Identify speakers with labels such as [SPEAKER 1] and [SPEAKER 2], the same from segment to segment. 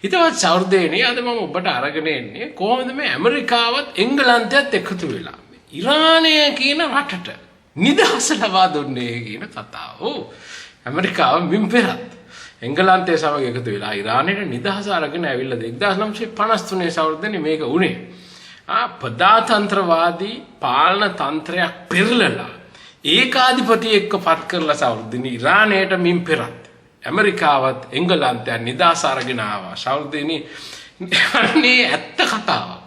[SPEAKER 1] හිතවත් සහෘදයනි, අද මම ඔබට අරගෙන එන්නේ කොහොමද මේ ඇමරිකාවත් එංගලන්තයත් එකතු වෙලා ඉරානය කියන රටට නිදහස ලබා දුන්නේ කියන කතාව. ඔව්. ඇමරිකාව මින් පෙරත් එංගලන්තය සමග එකතු වෙලා ඉරානයට නිදහස අරගෙන ඇවිල්ලා 1953 සහෘදයනි මේක වුණේ. ප්‍රජාතන්ත්‍රවාදී පාලන තන්ත්‍රයක් පෙරලලා ඒකාධිපතියෙක්ව පත් කරලා සහෘදයනි ඉරානයට මින් පෙරත් ඇමරිකාවත් එංගලන්තයත් නිදහස අරගෙන ආවා. සහෘදයනි, අනේ ඇත්ත කතාවක්.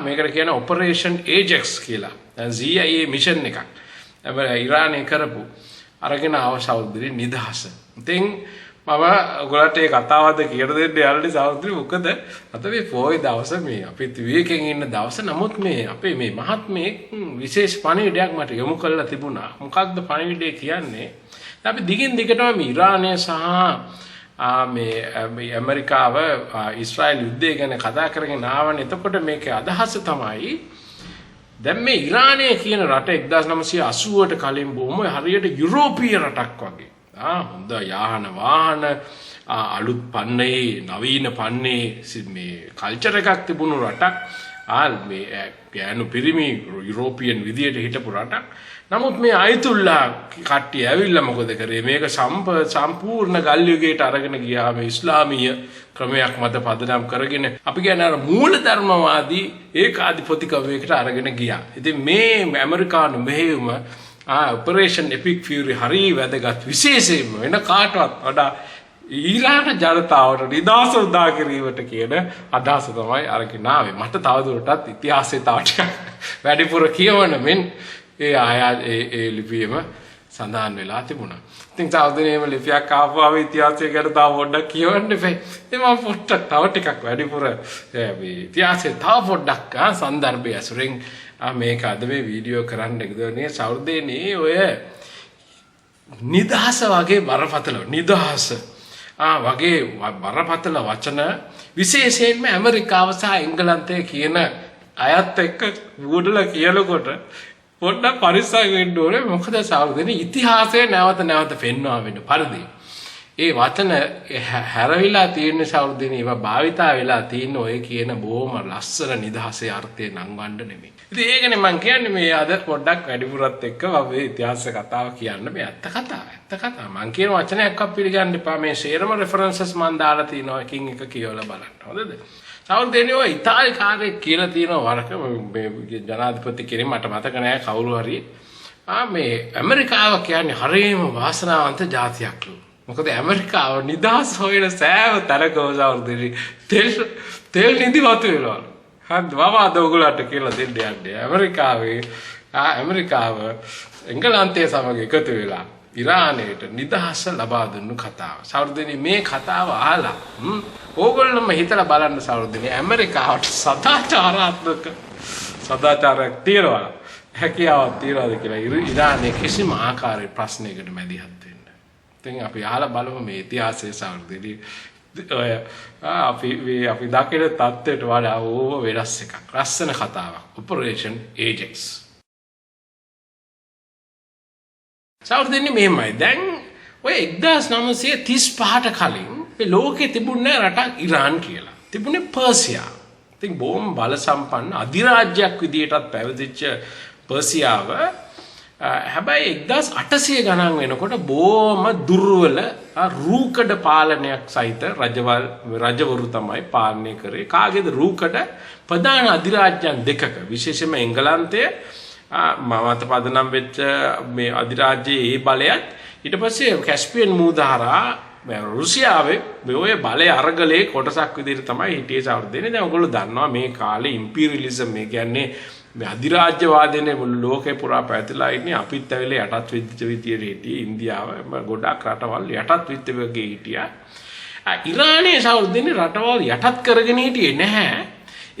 [SPEAKER 1] මේකට කියන ඔපරේෂන් ඒජෙක්ස් කියලා. දැන් CIA mission එකක්. හැබැයි ඉරානයේ කරපු අරගෙන ආව සහෘදයනි නිදහස. ඉතින් මම ඔයගොල්ලන්ට මේ කතාව අද කියලා දෙන්න යන්නේ සහෘදයනි, මොකද අද මේ පොහොය දවස, මේ අපිත් විවේකයෙන් ඉන්න දවස. නමුත් මේ අපේ මේ මහත්මයෙක් විශේෂ පණිවිඩයක් මට යොමු කරලා තිබුණා. මොකක්ද පණිවිඩය කියන්නේ? අපි දිගින් දිගටම මේ ඉරානය සහ මේ ඇමරිකාව ඊශ්‍රායල් යුද්ධය ගැන කතා කරගෙන ආවනේ. එතකොට මේකේ අදහස තමයි දැන් මේ ඉරානය කියන රට 1980ට කලින් බොහොම හරියට යුරෝපීය රටක් වගේ. හොඳ යාන වාහන, අලුත් පන්නේ, නවීන පන්නේ මේ කල්චර් එකක් තිබුණු රටක්. මේ ගෑනු පිරිමි යුරෝපියන් විදියට හිටපු රටක්. නමුත් මේ අයතුල්ලා කට්ටිය ඇවිල්ලා මොකද කරේ? මේක සම්පූර්ණ ගල් යුගයට අරගෙන ගියා. මේ ඉස්ලාමීය ක්‍රමයක් මත පදනම් කරගෙන අපි කියන්නේ අර මූලධර්මවාදී ඒකාධිපතිකමයකට අරගෙන ගියා. ඉතින් මේ ඇමරිකානු මෙහෙයුම ඔපරේෂන් එපික් ෆියුරි හරි වැදගත්. විශේෂයෙන්ම වෙන කාටවත් වඩා ඊරාන ජනතාවට නිදහස උදා කිරීමට කියන අදහස තමයි අරගෙන ආවේ. මට තවදුරටත් ඉතිහාසය තව ටිකක් වැඩිපුර කියවන මෙන් ඒ ආය ඒ ඒ ලිපියෙම සඳහන් වෙලා තිබුණා. ඉතින් සහෝදරයේම ලිපියක් ආපුවාම ඉතිහාසය ගැන තව පොඩ්ඩක් කියවන්න එපා. ඉතින් මම පොඩ්ඩක් තව ටිකක් වැඩිපුර මේ ඉතිහාසය තව පොඩ්ඩක් සන්දර්භය ඇසුරෙන් මේක අද මේ වීඩියෝ කරන්න එකදෝනේ. සහෝදරයනේ, ඔය නිදහස වගේ බරපතල නිදහස වගේ බරපතල වචන විශේෂයෙන්ම ඇමරිකාව සහ එංගලන්තය කියන අයත් එක්ක ගුඩලා කියනකොට පොඩ්ඩක් පරිස්සම් වෙන්න ඕනේ. මොකද සහෝදරනේ, ඉතිහාසය නැවත නැවත පෙන්වා වෙන පරිදි ඒ වචන හැරවිලා තියෙන සහෝදරනේ, ඒවා භාවිතා වෙලා තියෙන ඔය කියන බොහොම ලස්සන නිදහසේ අර්ථය නංවන්න නෙමෙයි. ඉතින් ඒකනේ මං කියන්නේ මේ අද පොඩ්ඩක් වැඩිපුරත් එක්ක මම මේ ඉතිහාස කතාව කියන්න. මේ ඇත්ත කතාව. ඇත්ත කතාව. මං කියන වචනයක්වත් පිළිගන්න එපා. මේ සේරම රෙෆරන්සස් මං දාලා තිනවා, එකින් එක කියවලා බලන්න. හොඳද? සහෝදරනේ, ඔය ඉතාලි කාරයෙක් කියලා තියෙනවා වරක, මේ ජනාධිපති කෙනෙක් මට මතක නෑ, කවුරු හරි, මේ ඇමරිකාව කියන්නේ හරියම වාසනාවන්ත ජාතියක්ලු. මොකද ඇමරිකාව නිදහස් හොයන සෑම තැනකම සහෝදරනේ තෙල් තෙල් නිදි මතු වෙනවලු. හරි, මම අද ඔයගොල්ලන්ට කියලා දෙන්න යන්නේ ඇමරිකාවේ ඇමරිකාව එංගලන්තය සමග එකතු වෙලා ඉරානයට නිදහස ලබා දුන්නු කතාව. සහෝදරනේ, මේ කතාව අහලා ඕගොල්ලොම හිතලා බලන්න සහෝදරනේ, ඇමරිකාවට සදාචාරාත්මක සදාචාරයක් තියනවා, හැකියාවක් තියනවාද කියලා ඉරානයේ කිසිම ආකාරයේ ප්‍රශ්නයකට මැදිහත් වෙන්න. ඉතින් අපි අහලා බලමු මේ ඉතිහාසයේ සහෝදරනේ, ඔය අපි මේ අපි දකින තත්ත්වයට වඩා ඕව වෙනස් එකක්. ලස්සන කතාවක්. ඔපරේෂන් ඒජෙක්ස්. සහෝදරනේ, මෙහෙමයි. දැන් ඔය 1935ට කලින් මේ ලෝකේ තිබුණේ නෑ රටක් ඉරාන් කියලා. තිබුණේ පර්සියා. ඉතින් බොහොම බල සම්පන්න අධිරාජ්‍යයක් විදියටත් පැවතිච්ච පර්සියාව හැබැයි 1800 ගණන් වෙනකොට බොහොම දුර්වල රූකඩ පාලනයක් සහිත රජවල් රජවරු තමයි පාලනය කරේ. කාගේද රූකඩ? ප්‍රධාන අධිරාජ්‍යයන් දෙකක, විශේෂයෙන්ම එංගලන්තය මත පදනම් වෙච්ච මේ අධිරාජ්‍යයේ ඒ බලයත්, ඊට පස්සේ කැස්පියන් මූද හරහා රුසියාවේ මේ ඔය බලය අරගලේ කොටසක් විදිහට තමයි හිටියේ සහෝදරනේ. දැන් ඔයගොල්ලෝ දන්නවා මේ කාලේ ඉම්පීරියලිසම්, මේ කියන්නේ මේ අධිරාජ්‍යවාදයනේ මුළු ලෝකේ පුරා පැතිරලා ඉන්නේ. අපිත් ඇවිල්ලා යටත් වෙච්ච විදියට හිටියේ. ඉන්දියාව ගොඩක් රටවල් යටත් වෙච්ච වගේ හිටියා. ඉරානයේ සහෝදරනේ රටවල් යටත් කරගෙන හිටියේ නැහැ.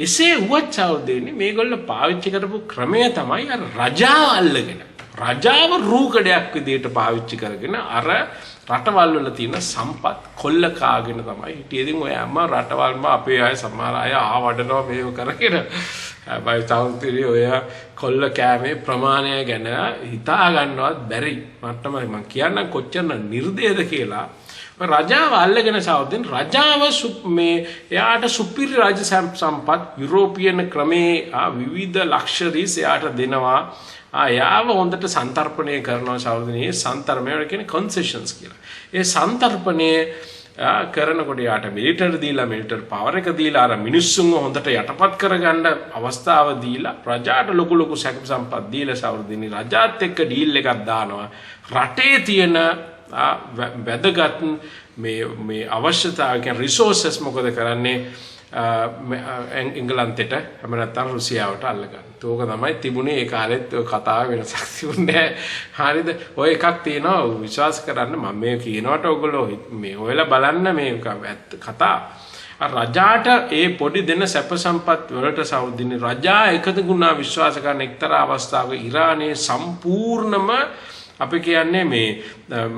[SPEAKER 1] එසේ වුවත් සහෝදරනේ, මේගොල්ලෝ පාවිච්චි කරපු ක්‍රමය තමයි අර රජාව අල්ලගෙන, රජාව රූකඩයක් විදියට පාවිච්චි කරගෙන අර රටවල් වල තියෙන සම්පත් කොල්ල කාගෙන තමයි හිටියේ. ඉතින් ඔය හැම රටවල්ම අපේ අය සමහර අය ආවඩනවා මේව කරගෙන. හැබැයි සහෝදරනේ, ඔය කොල්ල කෑමේ ප්‍රමාණය ගැන හිතා ගන්නවත් බැරි මට්ටමයි. මං කියන්නම් කොච්චර නිර්දයද කියලා. රජාව අල්ලගෙන සහෝදරයන් රජාව මේ එයාට සුපිරි රාජ්‍ය සම්පත් යුරෝපියන් ක්‍රමේ විවිධ ලක්ෂරීස් එයාට දෙනවා. එයාව හොඳට සන්තර්පණය කරනවා සහෝදරයන්. ඒ සන්තර්පණය කියන්නේ කන්සෙෂන්ස් කියලා. ඒ සන්තර්පණය කරනකොට යාට මිලිටරි දීලා මිලිටරි පවර් එක දීලා අර මිනිස්සුන්ව හොඳට යටපත් කරගන්න අවස්ථාව දීලා ප්‍රජාට ලොකු ලොකු සැප සම්පත් දීලා සහෝදරයන් රජාත් එක්ක ඩීල් එකක් දානවා. රටේ තියෙන වැදගත් මේ මේ අවශ්‍යතාවය කියන්නේ රිසෝසස් මොකද කරන්නේ එංගලන්තෙට එහෙම නැත්නම් රුසියාවට අල්ලගන්න. ඕක තමයි තිබුණේ ඒ කාලෙත් ඔය කතාව වෙනසක් තිබුණේ නැහැ. හරිද? ඔය එකක් තියෙනවා විශ්වාස කරන්න මම මේ කියනවට ඔයගොල්ලෝ මේ ඔයලා බලන්න මේ කතා. අර රජාට ඒ පොඩි දෙන සැප සම්පත් වලට සෞදින්නේ රජා එකතු වුණා විශ්වාස කරන එක්තරා අවස්ථාවක ඉරානයේ සම්පූර්ණම අපි කියන්නේ මේ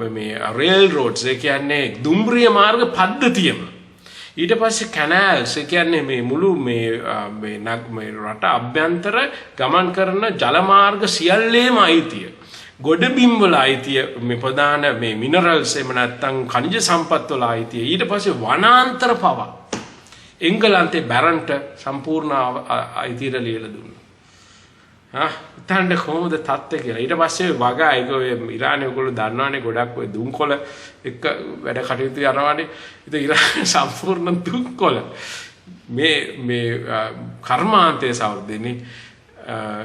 [SPEAKER 1] මේ රේල් රෝඩ්ස් ඒ කියන්නේ දුම්රිය මාර්ග පද්ධතියම ඊට පස්සේ කැනල්ස් ඒ කියන්නේ මේ මුළු මේ මේ මේ රට අභ්‍යන්තර ගමන් කරන ජල මාර්ග සියල්ලේම අයිතිය ගොඩබිම් වල අයිතිය මේ ප්‍රධාන මේ මිනරල්ස් එහෙම නැත්නම් ඛනිජ සම්පත් වල අයිතිය ඊට පස්සේ වනාන්තර පවා එංගලන්තේ බැරන්ට සම්පූර්ණ අයිතියට ලියලා දුන්නා. හිතන්න කොහොමද තත්ත්වය කියලා. ඊට පස්සේ වගා ඒක ඔය ඉරානයේ ඔයගොල්ලෝ දන්නවනේ ගොඩක් ඔය දුම්කොළ එක්ක වැඩ කටයුතු යනවානේ. ඉතින් ඉරානයේ සම්පූර්ණ දුම්කොළ මේ මේ කර්මාන්තයේ සවර්ධනේ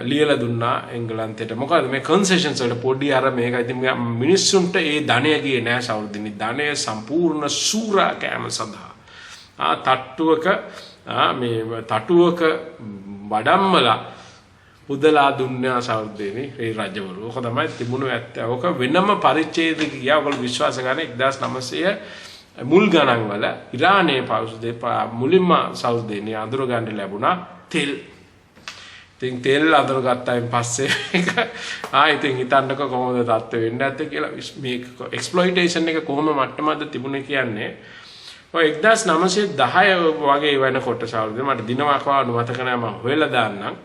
[SPEAKER 1] ලියලා දුන්නා එංගලන්තයට. මොකද මේ කන්සෙෂන්ස් වලට පොඩි අර මේක ඉතින් මිනිස්සුන්ට ඒ ධනය ගියේ නෑ සවර්ධනේ. ධනය සම්පූර්ණ සූරා කෑම සඳහා තට්ටුවක මේ තටුවක වඩම්මලා පුදලා දුන්නා සෞර්දේනේ ඒ රජවරු. ඕක තමයි තිබුණු ඇත්ත. ඕක වෙනම පරිච්ඡේදයක ගියා. ඔයගොල්ලෝ විශ්වාස කරන 1900 මුල් ගණන් වල ඉරානයේ පෞසුදේ මුලින්ම සෞර්දේනේ අඳුර ගන්න ලැබුණා තෙල්. ඉතින් තෙල් අඳුරගත්තායින් පස්සේ ඒක ඉතින් හිතන්නකෝ කොහොමද තත්ත්වය වෙන්නේ නැත්තේ කියලා. මේ එක්ස්ප්ලොයිටේෂන් එක කොහොම මට්ටමක්ද තිබුණේ කියන්නේ ඔය 1910 වගේ වෙනකොට සෞර්දේ මට දිනවක් වගේ මතක නෑ මම හොයලා දාන්නම්.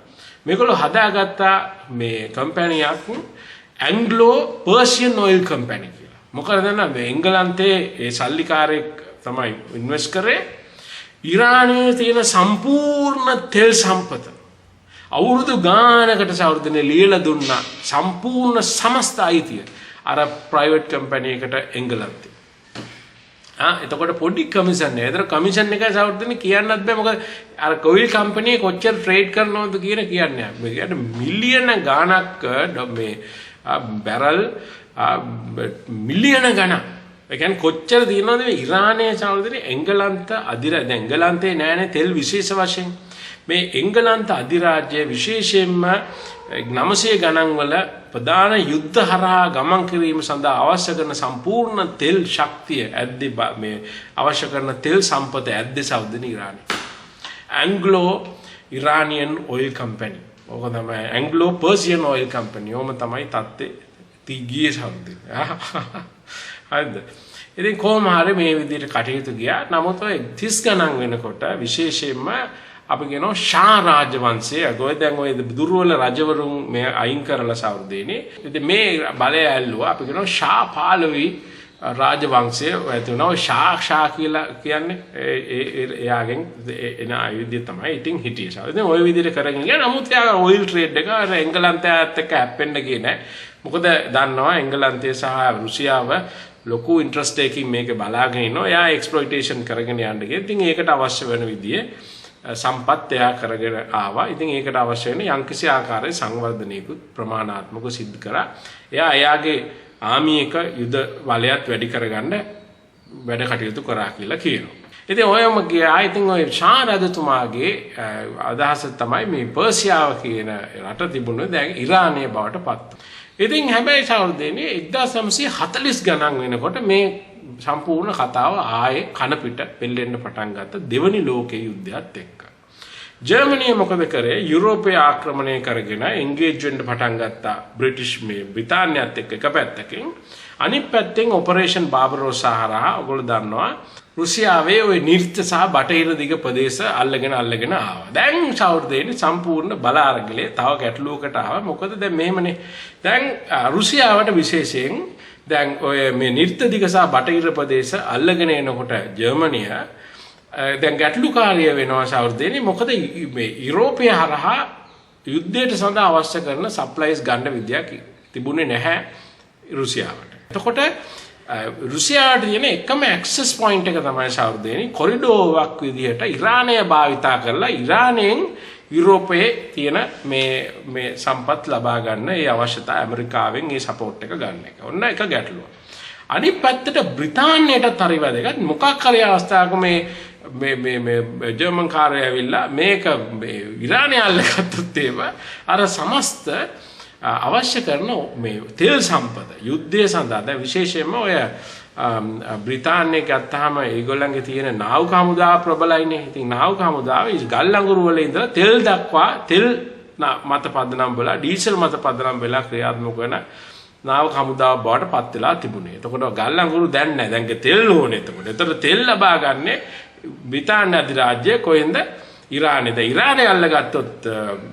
[SPEAKER 1] මේගොල්ලෝ හදාගත්තා මේ කම්පැනියක් ඇන්ග්ලෝ පර්සියන් ඔයිල් කම්පැනි කියලා. මොකද දන්නවද මේ එංගලන්තයේ ඒ සල්ලිකාරයෙක් තමයි ඉන්වෙස්ට් කරේ. ඉරානයේ තියෙන සම්පූර්ණ තෙල් සම්පත අවුරුදු ගානකට සවර්ධනය ලියලා දුන්නා සම්පූර්ණ සමස්ත අයිතිය අර ප්‍රයිවට් කම්පැනි එකට එංගලන්තේ. එතකොට පොඩි කමිෂන් එක. ඒතර කමිෂන් එකයි සවර්ධනය කියන්නත් බෑ. මොකද අර ඔයිල් කම්පැනි කොච්චර ට්‍රේඩ් කරනවද කියන කියන්නේ නෑ. මේ කියන්නේ මිලියන ගාණක් මේ බැරල් මිලියන ගණන්. ඒ කියන්නේ කොච්චර තියෙනවද මේ ඉරානයේ සවර්ධනය එංගලන්ත අධිරාජ්‍ය. දැන් එංගලන්තේ නෑනේ තෙල් විශේෂ වශයෙන්. මේ එංගලන්ත අධිරාජ්‍ය විශේෂයෙන්ම 900 ගණන් වල ප්‍රධාන යුද්ධ හරහා ගමන් කිරීම සඳහා අවශ්‍ය කරන සම්පූර්ණ තෙල් ශක්තිය ඇද්දේ මේ අවශ්‍ය කරන තෙල් සම්පත ඇද්දේ සෞදින ඉරානයේ. ඇන්ග්ලෝ ඉරානියන් ඔයිල් කම්පැනි. ඕක තමයි ඇන්ග්ලෝ පර්සියන් ඔයිල් කම්පැනි. ඕම තමයි තත්ත්වේ ගියේ සෞදින. හරිද? ඉතින් කොහොම හරි මේ විදිහට කටයුතු ගියා. නමුත් ඔය 30 ගණන් වෙනකොට විශේෂයෙන්ම අපි කියනවා ශා රාජවංශය. ඔය දැන් ඔය දුර්වල රජවරුන් මේ අයින් කරලා සවර්ධනේ. ඉතින් මේ බලය ඇල්ලුවා. අපි කියනවා ශා පාලවි රාජවංශය ඇති වුණා. ඔය ශා ශා කියලා කියන්නේ ඒ එයාගෙන් එන ආයුධය තමයි ඉතින් හිටියේ. ශා. ඉතින් ඔය විදිහට කරගෙන ගියා. නමුත් එයා ඔයිල් ට්‍රේඩ් එක අර එංගලන්තයත් එක්ක හැප්පෙන්න ගියේ නෑ. මොකද දන්නවා එංගලන්තය සහ රුසියාව ලොකු ඉන්ට්‍රස්ට් එකකින් මේක බලාගෙන ඉන්නවා. එයා එක්ස්ප්ලොයිටේෂන් කරගෙන යන්න ගියා. ඉතින් ඒකට අවශ්‍ය වෙන විදිය සම්පත් එයා කරගෙන ආවා. ඉතින් ඒකට අවශ්‍ය වෙන යම්කිසි ආකාරයේ සංවර්ධනයකුත් ප්‍රමාණාත්මකව සිද්ධ කරා. එයා එයාගේ ආමි එක යුද බලයත් වැඩි කරගන්න වැඩ කටයුතු කරා කියලා කියනවා. ඉතින් ඔයම ගියා. ඉතින් ඔය ශා රජතුමාගේ අදහස තමයි මේ පර්සියාව කියන රට තිබුණේ දැන් ඉරානය බවට පත්. ඉතින් හැබැයි සහෝදරයනි 1940 ගණන් වෙනකොට මේ සම්පූර්ණ කතාව ආයේ කන පිට පෙල්ලෙන්න පටන් ගත්ත දෙවනි ලෝක යුද්ධයත් එක්ක. ජර්මනිය මොකද කරේ? යුරෝපය ආක්‍රමණය කරගෙන එන්ගේජ් වෙන්න පටන් ගත්තා බ්‍රිටිෂ් මේ බ්‍රිතාන්‍යයත් එක්ක එක පැත්තකින්. අනිත් පැත්තෙන් ඔපරේෂන් බාබරෝසා හරහා ඔයගොල්ලෝ දන්නවා රුසියාවේ ওই නිර්ත සහ බටහිර දිග ප්‍රදේශ අල්ලගෙන අල්ලගෙන ආවා. දැන් සෞර්දේනි සම්පූර්ණ බල අරගලේ තව ගැටලුවකට ආවා. මොකද දැන් මෙහෙමනේ. දැන් රුසියාවට විශේෂයෙන් දැන් ඔය මේ නිර්ත දිග සහ බටහිර ප්‍රදේශ අල්ලගෙන එනකොට ජර්මනිය දැන් ගැටලුකාරිය වෙනවා සහෘදයනි. මොකද මේ යුරෝපය හරහා යුද්ධයට සඳහා අවශ්‍ය කරන සප්ලයිස් ගන්න විදියක් තිබුණේ නැහැ රුසියාවට. එතකොට රුසියාවට තියෙන එකම ඇක්සස් පොයින්ට් එක තමයි සහෘදයනි කොරිඩෝවක් විදිහට ඉරානය භාවිතා කරලා ඉරානයෙන් යුරෝපයේ තියෙන මේ මේ සම්පත් ලබා ගන්න ඒ අවශ්‍යතා ඇමරිකාවෙන් ඒ සපෝට් එක ගන්න එක. ඔන්න එක ගැටලුවක්. අනිත් පැත්තට බ්‍රිතාන්‍යයටත් හරි වැදගත්. මොකක් හරි අවස්ථාවක මේ මේ මේ මේ ජර්මන් කාර්යය ඇවිල්ලා මේක මේ ඉරානය අල්ලගත්තොත් එහෙම අර සමස්ත අවශ්‍ය කරන මේ තෙල් සම්පත යුද්ධය සඳහා දැන් විශේෂයෙන්ම ඔය බ්‍රිතාන්‍යය ගත්තාම ඒගොල්ලන්ගේ තියෙන නාවික හමුදාව ප්‍රබලයිනේ. ඉතින් නාවික හමුදාව ගල් අඟුරු වල ඉඳලා තෙල් දක්වා තෙල් මත පදනම් වෙලා ඩීසල් මත පදනම් වෙලා ක්‍රියාත්මක වෙන නාවික හමුදාව බවට පත් වෙලා තිබුණේ. එතකොට ගල් අඟුරු දැන් නැහැ. දැන් තෙල් ඕනේ. එතකොට. එතකොට තෙල් ලබා ගන්නේ බ්‍රිතාන්‍ය අධිරාජ්‍යය කොහෙන්ද? ඉරානයේ. දැන් ඉරානය අල්ලගත්තොත්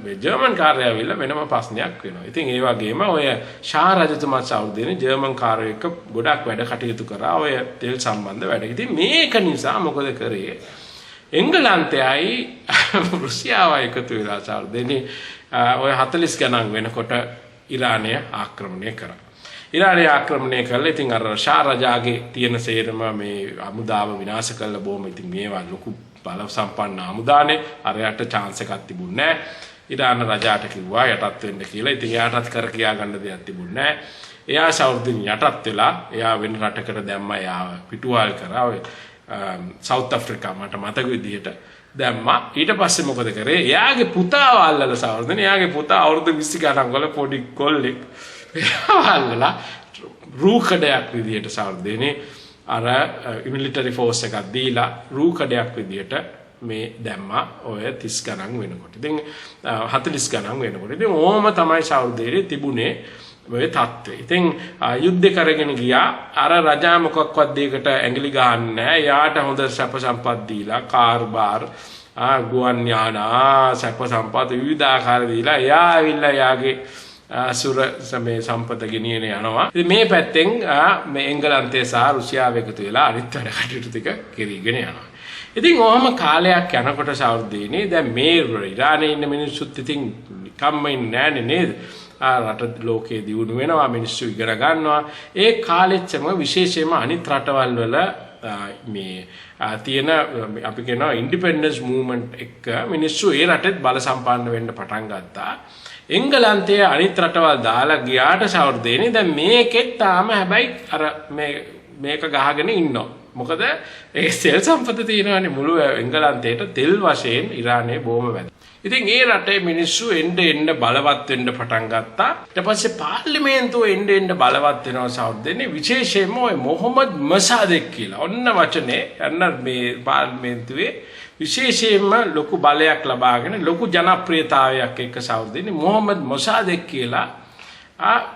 [SPEAKER 1] මේ ජර්මන් කාර්යය ඇවිල්ලා වෙනම ප්‍රශ්නයක් වෙනවා. ඉතින් ඒ වගේම ඔය ෂා රජතුමා සෞදිනේ ජර්මන් කාර්යය එක්ක ගොඩක් වැඩ කටයුතු කරා ඔය තෙල් සම්බන්ධ වැඩ. ඉතින් මේක නිසා මොකද කරේ? එංගලන්තයයි රුසියාවයි එකතු වෙලා සෞදිනේ ඔය 40 ගණන් වෙනකොට ඉරානය ආක්‍රමණය කරා. ඉරානය ආක්‍රමණය කළා. ඉතින් අර ෂා රජාගේ තියෙන සේරම මේ හමුදාව විනාශ කළා බොහොම. ඉතින් මේවා ලොකු බල සම්පන්න හමුදානේ. අරයට චාන්ස් එකක් තිබුණේ නැහැ. ඉරාන රජාට කිව්වා යටත් වෙන්න කියලා. ඉතින් එයාටත් කර කියා ගන්න දෙයක් තිබුණේ නැහැ. එයා සෞදින් යටත් වෙලා එයා වෙන රටකට දැම්මා. එයාව පිටුවහල් කරා. ඔය සවුත් ඇෆ්‍රිකා මට මතක විදිහට දැම්මා. ඊට පස්සේ මොකද කරේ? එයාගේ පුතාව අල්ලලා සෞදින්, එයාගේ පුතා අවුරුදු 20 ගණන් වල පොඩි කොල්ලෙක්, එයාව අල්ලලා රූකඩයක් විදිහට සෞදිනේ අර මිලිටරි ෆෝස් එකක් දීලා රූකඩයක් විදිහට මේ දැම්මා ඔය 30 ගණන් වෙනකොට. ඉතින් 40 ගණන් වෙනකොට. ඉතින් ඕම තමයි සෞදියේ තිබුණේ ඔය තත්ත්වය. ඉතින් යුද්ධ කරගෙන ගියා. අර රජා මොකක්වත් දෙයකට ඇඟිලි ගහන්නේ නැහැ. එයාට හොඳ සැප සම්පත් දීලා කාර් බාර් ගුවන් යාන සැප සම්පත් විවිධාකාර දීලා එයා ඇවිල්ලා එයාගේ සුර මේ සම්පත ගෙනියන යනවා. ඉතින් මේ පැත්තෙන් මේ එංගලන්තය සහ රුසියාව එකතු වෙලා අනිත් වැඩ කටයුතු ටික කෙරීගෙන යනවා. ඉතින් ඔහොම කාලයක් යනකොට සෞර්දීනේ දැන් මේ ඉරානයේ ඉන්න මිනිස්සුත් ඉතින් නිකම්ම ඉන්නේ නෑනේ නේද? රට ලෝකේ දියුණු වෙනවා, මිනිස්සු ඉගෙන ගන්නවා. ඒ කාලෙත් සම විශේෂයෙන්ම අනිත් රටවල් වල මේ තියෙන අපි කියනවා ඉන්ඩිපෙන්ඩන්ස් මූව්මන්ට් එක මිනිස්සු ඒ රටෙත් බල සම්පන්න වෙන්න පටන් ගත්තා. එංගලන්තයේ අනිත් රටවල් දාලා ගියාට සෞර්දේනේ දැන් මේකෙත් තාම හැබැයි අර මේක ගහගෙන ඉන්නවා. මොකද ඒ තෙල් සම්පත තියෙනවානේ මුළු එංගලන්තයට තෙල් වශයෙන් ඉරානයේ බොහොම වැදගත්. ඉතින් ඒ රටේ මිනිස්සු එන්න එන්න බලවත් වෙන්න පටන් ගත්තා. ඊට පස්සේ පාර්ලිමේන්තුව එන්න එන්න බලවත් වෙනවා සෞර්දේනේ. විශේෂයෙන්ම ඔය මොහොමඩ් මසාදෙක් කියලා. ඔන්න වචනේ යන්න මේ පාර්ලිමේන්තුවේ විශේෂයෙන්ම ලොකු බලයක් ලබාගෙන ලොකු ජනප්‍රියතාවයක් එක්ක සෞර්දේනේ මොහොමඩ් මොසාදෙක් කියලා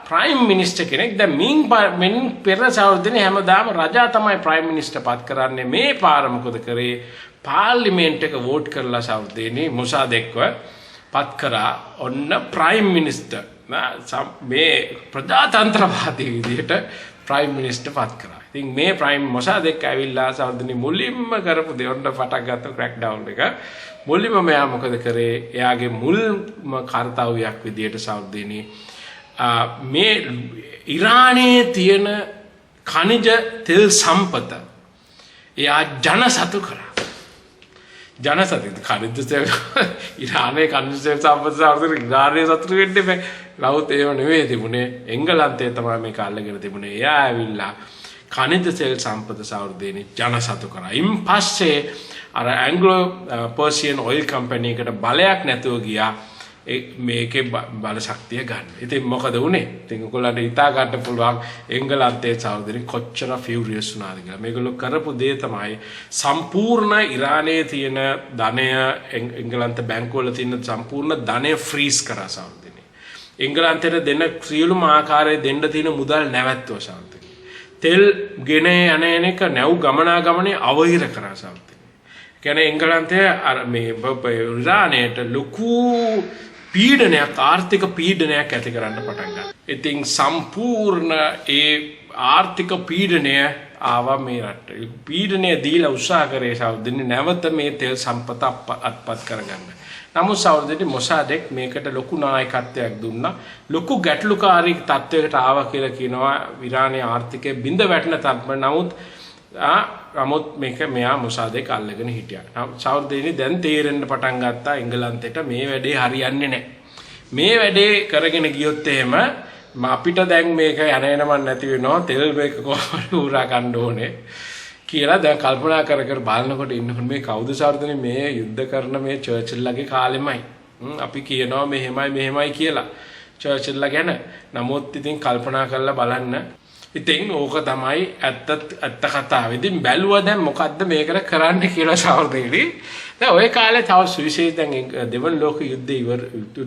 [SPEAKER 1] ප්‍රයිම් මිනිස්ටර් කෙනෙක්. දැන් මින් පෙර සෞර්දේනේ හැමදාම රජා තමයි ප්‍රයිම් මිනිස්ටර් පත් කරන්නේ. මේ පාර මොකද කරේ? පාර්ලිමේන්තු එක වෝට් කරලා සෞර්දේනේ මොසාදෙක්ව පත් කරා. ඔන්න ප්‍රයිම් මිනිස්ටර් මේ ප්‍රජාතන්ත්‍රවාදී විදිහට ප්‍රයිම් මිනිස්ටර් පත් කරා. ඉතින් මේ ප්‍රයිම් මොසාදෙක් ඇවිල්ලා සෞර්දේනේ මුලින්ම කරපු දේ ඔන්න පටන් ගත්ත ක්‍රැක් ඩවුන් එක. මුලින්ම මෙයා මොකද කරේ? එයාගේ මුල්ම කර්තව්‍යයක් විදිහට සෞර්දේනේ මේ ඉරානයේ තියෙන ඛනිජ තෙල් සම්පත එයා ජනසතු කරා. ජනසතු ඛනිජ තෙල් ඉරානයේ ඛනිජ තෙල් සම්පත සෞර්දේනේ ඉරානයේ සතුටු වෙන්න එපා. නමුත් ඒව නෙවෙයි තිබුණේ. එංගලන්තයේ තමයි මේක අල්ලගෙන තිබුණේ. එයා ඇවිල්ලා ඛනිජ තෙල් සම්පත සෞර්දේනේ ජනසතු කරා. ඉන් පස්සේ අර ඇන්ග්ලෝ පර්සියන් ඔයිල් කම්පැනි එකට බලයක් නැතුව ගියා මේකේ බල ශක්තිය ගන්න. ඉතින් මොකද වුනේ? ඉතින් ඔයගොල්ලන්ට හිතා ගන්න පුළුවන් එංගලන්තයේ සෞර්දේනේ කොච්චර ෆියුරියස් වුණාද කියලා. මේගොල්ලෝ කරපු දේ තමයි සම්පූර්ණ ඉරානයේ තියෙන ධනය එංගලන්ත බැංකුවල තියෙන සම්පූර්ණ ධනය ෆ්‍රීස් කරා සෞර්දේනේ. එංගලන්තයට දෙන සියලුම ආකාරයේ දෙන්න තියෙන මුදල් නැවැත්තුවා සෞර්දේනේ. තෙල් ගෙන යන එන එක නැව් ගමනාගමනේ අවහිර කරා සෞර්දේනේ. කියන්නේ එංගලන්තය අර මේ ඉරානයට ලොකු පීඩනයක්, ආර්ථික පීඩනයක් ඇති කරන්න පටන් ගත්තා. ඉතින් සම්පූර්ණ ඒ ආර්ථික පීඩනය ආවා මේ රටට. පීඩනය දීලා උත්සාහ කරේ සහෝදරනි නැවත මේ තෙල් සම්පත අත්පත් කරගන්න. නමුත් සහෝදරනි මොසාඩෙක් මේකට ලොකු නායකත්වයක් දුන්නා. ලොකු ගැටලුකාරී තත්වයකට ආවා කියලා කියනවා ඉරානයේ ආර්ථිකය බිඳ වැටෙන තරම. නමුත් මේක මෙයා මොසාඩෙක් අල්ලගෙන හිටියා. සහෝදරනි දැන් තේරෙන්න පටන් ගත්තා එංගලන්තයට මේ වැඩේ හරියන්නේ නැහැ. මේ වැඩේ කරගෙන ගියොත් එහෙම අපිට දැන් මේක යන එනමන් නැති වෙනවා. තෙල් මේක කොහොමද උරා ගන්න ඕනේ කියලා දැන් කල්පනා කර කර බලනකොට ඉන්නකොට මේ කවුද සහෝදරනි මේ යුද්ධ කරන මේ චර්චිල්ලගේ කාලෙමයි. අපි කියනවා මෙහෙමයි මෙහෙමයි කියලා චර්චිල්ලා ගැන. නමුත් ඉතින් කල්පනා කරලා බලන්න. ඉතින් ඕක තමයි ඇත්ත කතාව. ඉතින් බැලුවා දැන් මොකද්ද මේකට කරන්න කියලා සහෝදරනි. දැන් ඔය කාලේ තව සුවිශේෂ දැන් දෙවන ලෝක යුද්ධය ඉවර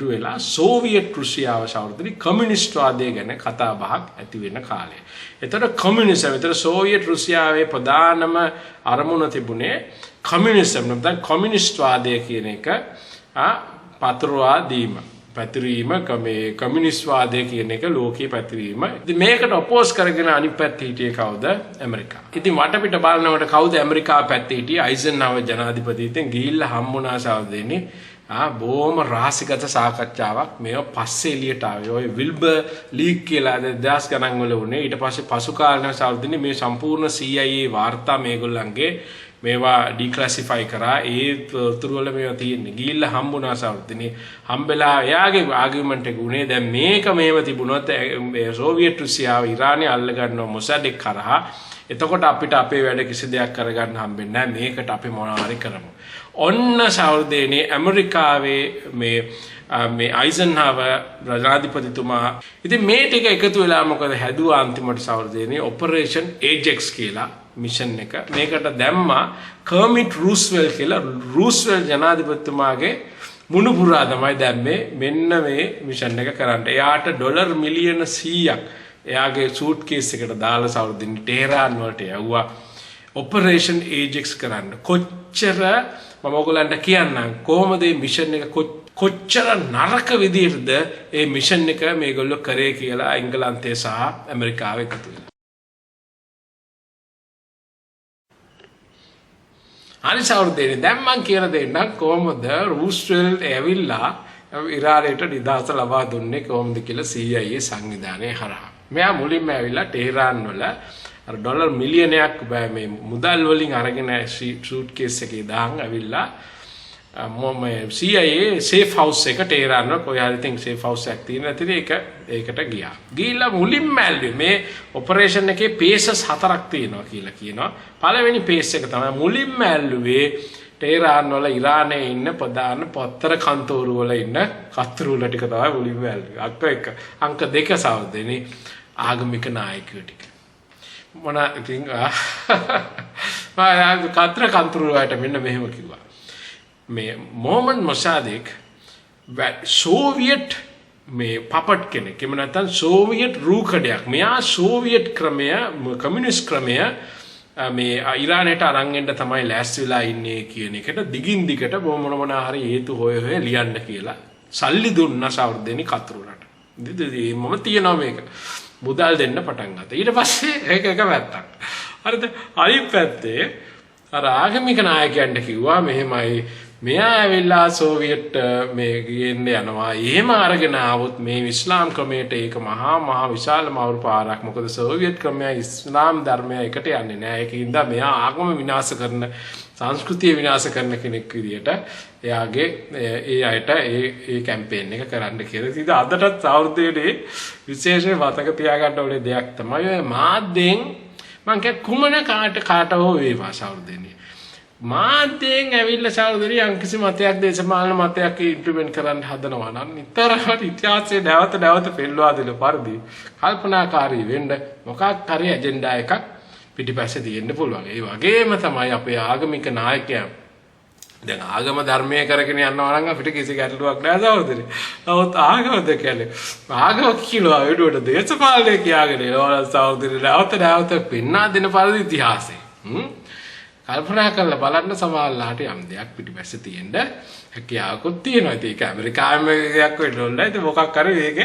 [SPEAKER 1] වෙලා සෝවියට් රුසියාව සහෝදරනි කමියුනිස්ට් වාදය ගැන කතා බහක් ඇති වෙන කාලය. එතකොට කමියුනිසම්, එතකොට සෝවියට් රුසියාවේ ප්‍රධානම අරමුණ තිබුණේ කමියුනිසම් නැත්නම් කමියුනිස්ට් වාදය කියන එක පතුරවා දීම. පැතිරීම, මේ කමියුනිස්ට් වාදය කියන එක ලෝකේ පැතිරීම. ඉතින් මේකට ඔපෝස් කරගෙන අනිත් පැත්තේ හිටියේ කවුද? ඇමරිකාව. ඉතින් වටපිට බලනකොට කවුද ඇමරිකාව පැත්තේ හිටියේ? අයිසන්හවර් ජනාධිපති. ඉතින් ගිහිල්ලා හම්බුණා සහෝදරනි. බොහොම රහසිගත සාකච්ඡාවක්. මේවා පස්සේ එළියට ආවේ. ඔය විල්බර් ලීක් කියලා 2000 ගණන් වල වුණේ. ඊට පස්සේ පසු කාලීනව සහෝදරනි මේ සම්පූර්ණ CIA වාර්තා මේගොල්ලන්ගේ මේවා ඩික්ලාසිෆයි කරා. ඒ තොරතුරු වල මේවා තියෙන්නේ. ගිහිල්ලා හම්බුණා සහෝදරනි. හම්බෙලා එයාගේ ආගියුමන්ට් එක උනේ දැන් මේක මෙහෙම තිබුණොත් සෝවියට් රුසියාව ඉරානය අල්ල ගන්නවා මොසඩෙක් කරහා. එතකොට අපිට අපේ වැඩ කිසි දෙයක් කරගන්න හම්බෙන්නේ නැහැ. මේකට අපි මොනවා හරි කරමු. ඔන්න සහෝදරනි ඇමරිකාවේ මේ මේ අයිසන්හවර් ජනාධිපතිතුමා ඉතින් මේ ටික එකතු වෙලා මොකද හැදුවා අන්තිමට සහෝදරනි ඔපරේෂන් ඒජෙක්ස් කියලා මිෂන් එක. මේකට දැම්මා කර්මිට් රූස්වෙල් කියලා. රූස්වෙල් ජනාධිපතිතුමාගේ මුණුපුරා තමයි දැම්මේ මෙන්න මේ මිෂන් එක කරන්න. එයාට ඩොලර් මිලියන 100ක් එයාගේ සූට් කේස් එකට දාලා සහෝදරනි ටෙහරාන් වලට යවුවා ඔපරේෂන් ඒජෙක්ස් කරන්න. කොච්චර මම ඔයගොල්ලන්ට කියන්නම් කොහොමද මේ මිෂන් එක කොච්චර නරක විදියටද මේ මිෂන් එක මේගොල්ලෝ කරේ කියලා එංගලන්තය සහ ඇමරිකාව එකතු වෙලා. හරි සහෝදරනි දැන් මං කියලා දෙන්නම් කොහොමද රූස්වෙල් ඇවිල්ලා ඉරානයට නිදහස ලබා දුන්නේ කොහොමද කියලා CIA සංවිධානය හරහා. මෙයා මුලින්ම ඇවිල්ලා ටෙහරාන් වල අර ඩොලර් මිලියනයක් මේ මුදල් වලින් අරගෙන සූට් කේස් එකේ දාන් ඇවිල්ලා මේ CIA safe house එක ටෙහරාන් වල කොහේ හරි ඉතින් සේෆ් හවුස් එකක් තියෙන ඇතිද ඒකට ගියා. ගිහිල්ලා මුලින්ම ඇල්ලුවේ මේ ඔපරේෂන් එකේ පේසස් 4ක් තියෙනවා කියලා කියනවා. පළවෙනි පේස් එක තමයි මුලින්ම ඇල්ලුවේ ටෙහරාන් වල ඉරානයේ ඉන්න ප්‍රධාන පත්තර කන්තෝරු වල ඉන්න කතුරුල ටික තමයි මුලින්ම ඇල්ලුවේ. අංක 1. අංක 2 සහෝදරනි ආගමික නායකයෝ ටික. මොන ඉතින් මම කතර කන්තෝරු වලට මෙන්න මෙහෙම කිව්වා. මේ මොහමඩ් මොසාදෙක් සෝවියට් මේ පපට් කෙනෙක්. එහෙම නැත්නම් සෝවියට් රූකඩයක්. මෙයා සෝවියට් ක්‍රමය, කමියුනිස්ට් ක්‍රමය මේ ඉරානයට අරන් එන්න තමයි ලෑස්ති වෙලා ඉන්නේ කියන එකට දිගින් දිගට මොන මොන හරි හේතු හොය හොය ලියන්න කියලා සල්ලි දුන්නා සහෝදරනි කතුරුලට. ඉතින් මම තියනවා මේක. මුදල් දෙන්න පටන් ගත්තා. ඊට පස්සේ ඒක එක පැත්තක්. හරිද? අනිත් පැත්තේ අර ආගමික නායකයන්ට කිව්වා මෙහෙමයි මෙයා ඇවිල්ලා සෝවියට් මේ ගේන්න යනවා. එහෙම අරගෙන ආවොත් මේ ඉස්ලාම් ක්‍රමයට ඒක මහා මහා විශාල මවුරු පාරක්. මොකද සෝවියට් ක්‍රමය ඉස්ලාම් ධර්මය එකට යන්නේ නෑ. ඒකින්ද මෙයා ආගම විනාශ කරන, සංස්කෘතිය විනාශ කරන කෙනෙක් විදියට එයාගේ ඒ අයට ඒ කැම්පේන් එක කරන්න කියලා. ඉතින් අදටත් සෞර්දයේ විශේෂයෙන් මතක තියාගන්න ඕනේ දෙයක් තමයි ඔය මාධ්‍යයෙන් මං කිය කුමන කාට කාට හෝ වේවා සෞර්දයේ මාධ්‍යයෙන් ඇවිල්ලා සහෝදරී යම්කිසි මතයක් දේශපාලන මතයක් ඉම්ප්ලිමන්ට් කරන්න හදනවා නම් නිතරම ඉතිහාසයේ නැවත නැවත පෙන්වා දෙන පරිදි කල්පනාකාරී වෙන්න මොකක් හරි ඇජෙන්ඩා එකක් පිටිපස්සේ තියෙන්න පුළුවන්. ඒ වගේම තමයි අපේ ආගමික නායකයන් දැන් ආගම ධර්මය කරගෙන යනවා නම් අපිට කිසි ගැටලුවක් නෑ සහෝදරී. නමුත් ආගමද කියන්නේ ආගම කියලා වෙනුවට දේශපාලනය කියාගෙන එනවා සහෝදරී නැවත නැවත පෙන්වා දෙන පරිදි ඉතිහාසයේ. කල්පනා කරලා බලන්න සමහරලාට යම් දෙයක් පිටිපස්සේ තියෙන්න හැකියාවකුත් තියෙනවා. ඉතින් ඒක ඇමරිකාවෙම දෙයක් වෙන්න ඕනේ නැහැ. ඉතින් මොකක් හරි මේක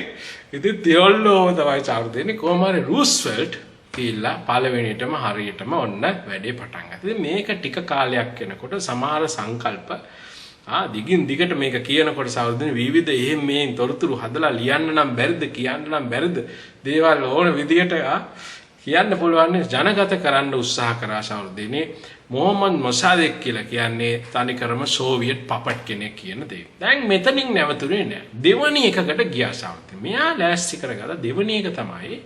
[SPEAKER 1] ඉතින් තියොල්ලෝම තමයි චාරු දෙන්නේ. කොහොම හරි රූස්වෙල්ට් කියලා පළවෙනිටම හරියටම ඔන්න වැඩේ පටන් ගත්තා. ඉතින් මේක ටික කාලයක් යනකොට සමහර සංකල්ප දිගින් දිගට මේක කියනකොට සහෝදරනි විවිධ එහෙම් මෙහෙන් තොරතුරු හදලා ලියන්න නම් බැරිද, කියන්න නම් බැරිද, දේවල් ඕන විදියට කියන්න පුළුවන් ජනගත කරන්න උත්සාහ කරා සහෝදරනි. මොහම්මද් මොසාදෙක් කියලා කියන්නේ තනිකරම සෝවියට් පපට් කෙනෙක් කියන දේ. දැන් මෙතනින් නැවතුනේ නෑ. දෙවනි එකකට ගියා සහෝදරනි. මෙයා ලෑස්ති කරගත්ත දෙවනි එක තමයි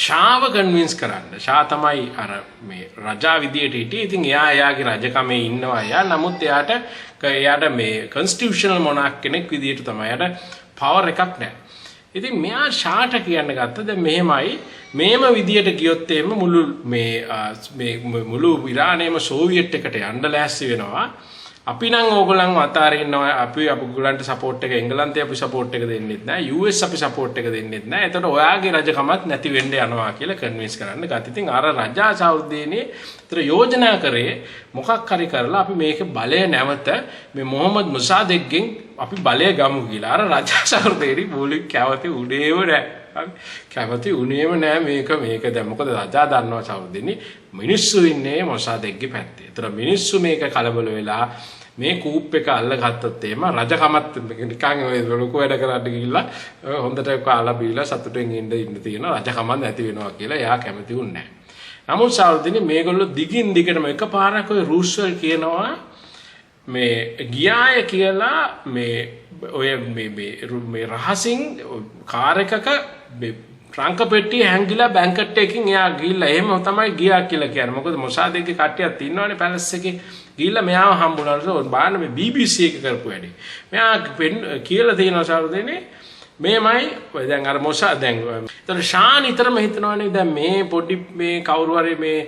[SPEAKER 1] ෂාව කන්වින්ස් කරන්න. ෂා තමයි අර මේ රජා විදියට හිටියේ. ඉතින් එයා එයාගේ රජකමේ ඉන්නවා එයා. නමුත් එයාට මේ කොන්ස්ටිටියුෂනල් මොනාක් කෙනෙක් විදියට තමයි එයාට පවර් එකක් නැහැ. ඉතින් මෙයා ෂාට කියන්න ගත්තා දැන් මෙහෙමයි, මේම විදියට ගියොත් එහෙම මුළු මේ මේ මුළු ඉරානයේම සෝවියට් එකට යන්න ලෑස්ති වෙනවා. අපි නම් ඕගොල්ලන්ව අතාරින්නවා. අපි ඔයගොල්ලන්ට සපෝට් එක එංගලන්තේ අපි සපෝට් එක දෙන්නෙත් නෑ, US අපි සපෝට් එක දෙන්නෙත් නෑ. එතකොට ඔයාගේ රජකමත් නැති වෙන්න යනවා කියලා කන්වින්ස් කරන්න ගත්තා. ඉතින් අර රජා සෞදීනේ ඒතර යෝජනා කරේ මොකක් හරි කරලා අපි මේක බලය නැවත මේ මොහම්මද් මුසාදෙක්ගෙන් අපි බලය ගමු කියලා. අර රජා සෞදීනේ මූලික කැමති උනේම නෑ. කැමති උනේම නෑ මේක මේක දැන් මොකද රජා දන්නවා සෞදීනේ මිනිස්සු ඉන්නේ මොසාදෙක්ගේ පැත්තේ. ඒතර මිනිස්සු මේක කලබල වෙලා මේ කූප් එක අල්ලගත්තොත් එහෙම රජකමත් නිකන් ඔය ලොකු වැඩ කරන්න ගිහිල්ලා හොඳට කාලා බීලා සතුටෙන් ඉන්න ඉන්න තියෙන රජකමත් නැති වෙනවා කියලා එයා කැමති වුණේ නැහැ. නමුත් සෞදීනේ මේගොල්ලෝ දිගින් දිගටම එකපාරක් ඔය රූස්වෙල්ට් කියනවා මේ ගියාය කියලා මේ ඔය මේ මේ රහසින් කාර් එකක මේ ට්‍රංක පෙට්ටිය හැංගිලා බැංකට් එකකින් එයා ගිහිල්ලා එහෙම තමයි ගියා කියලා කියන්නේ. මොකද මොසාදෙක්ගේ කට්ටියක් ඉන්නවනේ පැලස් එකේ. ගිහිල්ලා මෙයාව හම්බුනාට බලන්න මේ BBC එක කරපු වැඩේ. මෙයා කියලා තියෙනවා සහෝදරනේ මේමයි ඔය දැන් අර මොසා දැන් එතන ෂාන් නිතරම හිතනවනේ දැන් මේ පොඩි මේ කවුරු හරි මේ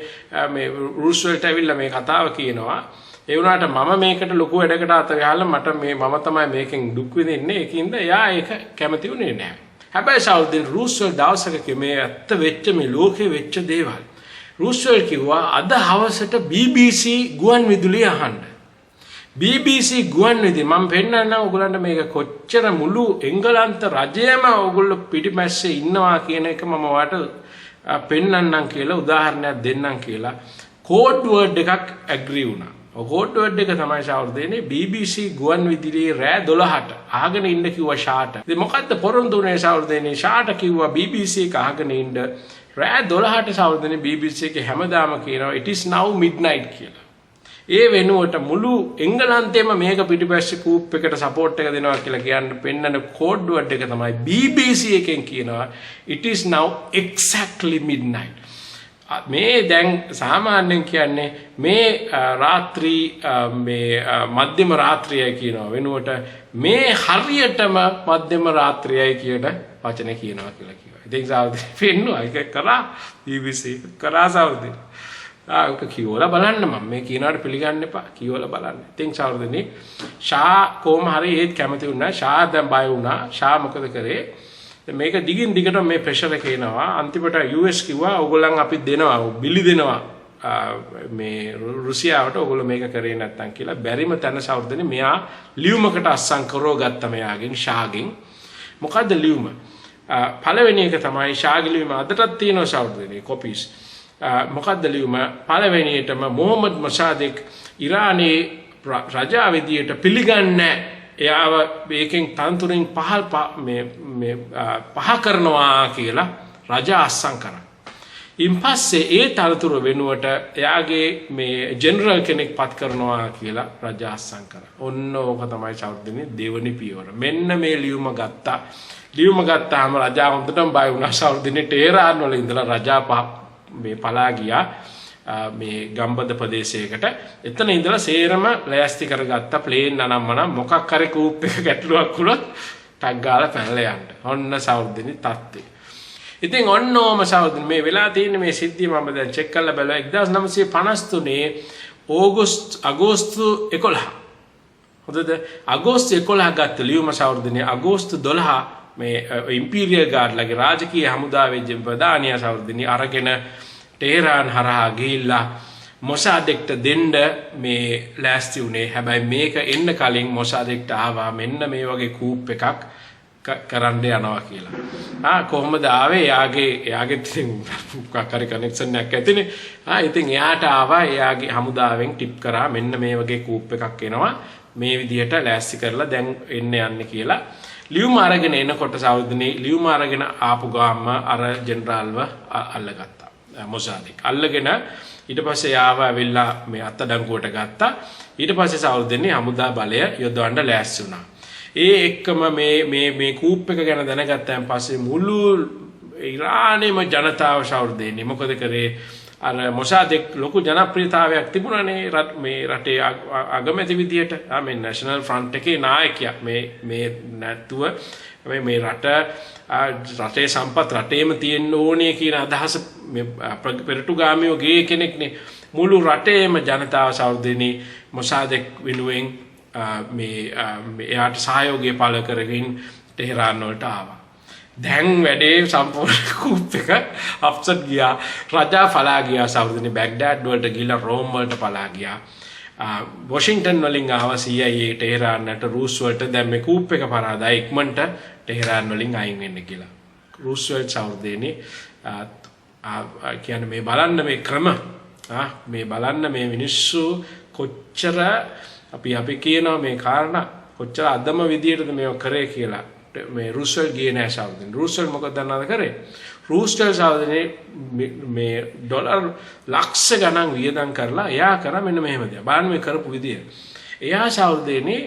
[SPEAKER 1] මේ රූස්වෙල්ට් ඇවිල්ලා මේ කතාව කියනවා. ඒ වුණාට මම මේකට ලොකු වැඩකට අත ගහලා මට මේ මම තමයි මේකෙන් දුක් විඳින්නේ. ඒකින්ද එයා ඒක කැමති වුණේ නෑ. හැබැයි සහෝදරන් රූස්වෙල්ට් දවසක මේ ඇත්ත වෙච්ච මේ ලෝකේ වෙච්ච දේවල් රූස්වෙල්ට් කිව්වා අද හවසට BBC ගුවන් විදුලිය අහන්න. BBC ගුවන් විදුලිය මම පෙන්නන්නම් ඔයගොල්ලන්ට මේක කොච්චර මුළු එංගලන්ත රජයම ඔයගොල්ලෝ පිටිපස්සේ ඉන්නවා කියන එක මම ඔයාලට පෙන්නන්නම් කියලා උදාහරණයක් දෙන්නම් කියලා කෝඩ් වර්ඩ් එකක් ඇග්‍රී වුණා. ඔය කෝඩ් වර්ඩ් එක තමයි සහෝදරනේ BBC ගුවන් විදුලියේ රෑ 12ට අහගෙන ඉන්න කිව්වා ෂාට. ඉතින් මොකද්ද පොරොන්දු වුණේ සහෝදරනේ? ෂාට කිව්වා BBC එක අහගෙන ඉන්න රෑ 12ට සහෝදරනේ BBC එකේ හැමදාම කියනවා it is now midnight කියලා. ඒ වෙනුවට මුළු එංගලන්තෙම මේක පිටිපස්සේ කූප් එකට සපෝට් එක දෙනවා කියලා කියන්න පෙන්නන කෝඩ් වර්ඩ් එක තමයි BBC එකෙන් කියනවා it is now exactly midnight. මේ දැන් සාමාන්‍යයෙන් කියන්නේ මේ රාත්‍රී මේ මධ්‍යම රාත්‍රියයි කියනවා වෙනුවට මේ හරියටම මධ්‍යම රාත්‍රියයි කියන වචනේ කියනවා කියලා කිව්වා. ඉතින් සහෝදරේ පෙන්නුවා ඒක කරා BBC කරා සහෝදරේ. ආ ඔක කියවලා බලන්න මම මේ කියනවට පිළිගන්න එපා කියවලා බලන්න. ඉතින් සහෝදරනේ ෂා කොහොම හරි ඒත් කැමති වුණා. ෂා දැන් බය වුණා. ෂා මොකද කරේ? මේක දිගින් දිගටම මේ ප්‍රෙෂර් එක එනවා. අන්තිමට US කිව්වා ඕගොල්ලන් අපි දෙනවා බිලි දෙනවා මේ රුසියාවට ඕගොල්ලෝ මේක කරේ නැත්තම් කියලා. බැරිම තැන සහෝදරනේ මෙයා ලියුමකට අස්සම් කරව ගත්ත මෙයාගෙන් ෂාගෙන්. මොකද්ද ලියුම? පළවෙනි එක තමයි ෂාගේ ලියුම අදටත් තියෙනවා සහෝදරනේ කොපීස්. මොකද්ද ලියුම? පළවෙනියටම මොහම්මද් මොසාදෙක් ඉරානයේ රජා විදියට පිළිගන්නේ එයාව මේකෙන් තනතුරින් පහල් මේ මේ පහ කරනවා කියලා රජා අස්සම් කරා. ඉන් පස්සේ ඒ තනතුර වෙනුවට එයාගේ මේ ජෙනරල් කෙනෙක් පත් කරනවා කියලා රජා අස්සම් කරා. ඔන්න ඕක තමයි සහෝදරනේ දෙවනි පියවර. මෙන්න මේ ලියුම ගත්තා. ලියුම ගත්තාම රජා හොඳටම බය වුණා සහෝදරනේ. ටේරාන් වල ඉඳලා රජා මේ පලා ගියා මේ ගම්බද ප්‍රදේශයකට. එතන ඉඳලා සේරම ලෑස්ති කරගත්ත ප්ලේන් අනම්මනම් මොකක් හරි කූප් එක ගැටලුවක් වුණොත් ටක් ගාලා පැනලා යන්න. ඔන්න සහෝදරනේ තත්ත්වය. ඉතින් ඔන්න ඕම සහෝදරනේ මේ වෙලා තියෙන මේ සිද්ධිය මම දැන් චෙක් කරලා බැලුවා. 1953 අගෝස්තු 11. හොඳද? අගෝස්තු 11 ගත්ත ලියුම සහෝදරනේ අගෝස්තු 12 මේ ඉම්පීරියල් ගාඩ්ලගේ රාජකීය හමුදාවේ ප්‍රධානියා සහෝදරනේ අරගෙන ටෙහරාන් හරහා ගිහිල්ලා මොසාදෙක්ට දෙන්න මේ ලෑස්ති වුණේ. හැබැයි මේක එන්න කලින් මොසාදෙක්ට ආවා මෙන්න මේ වගේ කූප් එකක් කරන්න යනවා කියලා. ආ කොහොමද ආවේ? එයාගේ එයාගේ ඉතින් මොකක් හරි කනෙක්ෂන් එකක් ඇතිනේ. ආ ඉතින් එයාට ආවා එයාගේ හමුදාවෙන් ටිප් කරා මෙන්න මේ වගේ කූප් එකක් එනවා. මේ විදිහට ලෑස්ති කරලා දැන් එන්න යන්නේ කියලා. ලියුම අරගෙන එනකොට සහෝදරනි ලියුම අරගෙන ආපු ගාම අර ජෙනරාල්ව අල්ලගත්තා. මොසාදෙක්. අල්ලගෙන ඊට පස්සේ යාව ඇවිල්ලා මේ අත්අඩංගුවට ගත්තා. ඊට පස්සේ සහෝදරනි හමුදා බලය යොදවන්න ලෑස්ති වුණා. ඒ එක්කම මේ මේ මේ කූප් එක ගැන දැනගත්තන් පස්සේ මුළු ඉරානයේම ජනතාව සහෝදරනි මොකද කරේ? අර මොසාදෙක් ලොකු ජනප්‍රියතාවයක් තිබුණානේ මේ රටේ අගමැති විදියට. ආ මේ නැෂනල් ෆ්‍රන්ට් එකේ නායකයා මේ මේ නැතුව මේ මේ රටේ සම්පත් රටේම තියෙන්න ඕනේ කියන අදහස මේ පෙරටුගාමියෝ ගේ කෙනෙක්නේ. මුළු රටේම ජනතාව සහෝදරනි මොසාදෙක් වෙනුවෙන් මේ එයාට සහයෝගය පළ කරගෙන ටෙහරාන් වලට ආවා. දැන් වැඩේ සම්පූර්ණ කූප් එක අප්සෙට් ගියා. රජා පලා ගියා සහෝදරනි. බැග්ඩාඩ් වලට ගිහලා රෝම් වලට පලා ගියා. වොෂින්ටන් වලින් ආවා CIA ටෙහරාන්ට රූස් වලට දැන් මේ කූප් එක පරාදයි ඉක්මනට ටෙහරාන් වලින් අයින් වෙන්න කියලා. රූස්වෙල්ට් සහෝදරනි කියන්නේ මේ බලන්න මේ ක්‍රම මේ බලන්න මේ මිනිස්සු කොච්චර අපි අපි කියනවා මේ කාරණා කොච්චර අදම විදියටද මේව කරේ කියලා. මේ රූස්වෙල්ට් ගියේ නෑ සහෝදරනි. රූස්වෙල්ට් මොකද දන්නවද කරේ? රූස්වෙල්ට් සහෝදරනි මේ ඩොලර් ලක්ෂ ගණන් වියදම් කරලා එයා කරා මෙන්න මෙහෙම දෙයක්. බලන්න මේ කරපු විදිය. එයා සහෝදරනි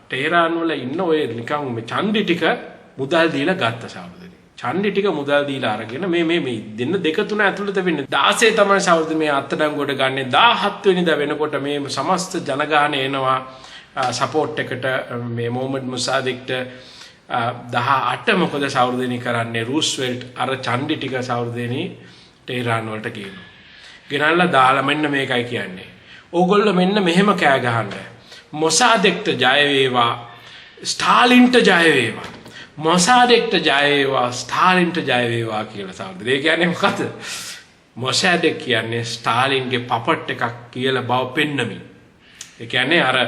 [SPEAKER 1] ටෙහරාන් වල ඉන්න ඔය නිකන් මේ චණ්ඩි ටික මුදල් දීලා ගත්ත සහෝදරනි. චණ්ඩි ටික මුදල් දීලා අරගෙන මේ මේ මේ දෙන්න දෙක තුන ඇතුළත වෙන්නේ 16 තමයි සහෝදරනි මේ අත්අඩංගුවට ගන්නෙ. 17 වෙනිදා වෙනකොට මේ සමස්ත ජනගහනය එනවා සපෝට් එකට මේ මොහමඩ් මුසාදෙක්ට. 18 මොකද සහෝදරනි කරන්නේ? රූස්වෙල්ට් අර චණ්ඩි ටික සහෝදරනි ටෙහරාන් වලට ගේනවා. ගෙනල්ලා දාලා මෙන්න මේකයි කියන්නේ. ඕගොල්ලෝ මෙන්න මෙහෙම කෑ ගහන්න. මොසාදෙක්ට ජය වේවා, ස්ටාලින්ට ජය වේවා. මොසාදෙක්ට ජය වේවා, ස්ටාලින්ට ජය වේවා කියලා සහෝදරනි. ඒ කියන්නේ මොකද? මොසාදෙක් කියන්නේ ස්ටාලින්ගේ පපට් එකක් කියලා බව පෙන්නමින්. ඒ කියන්නේ අර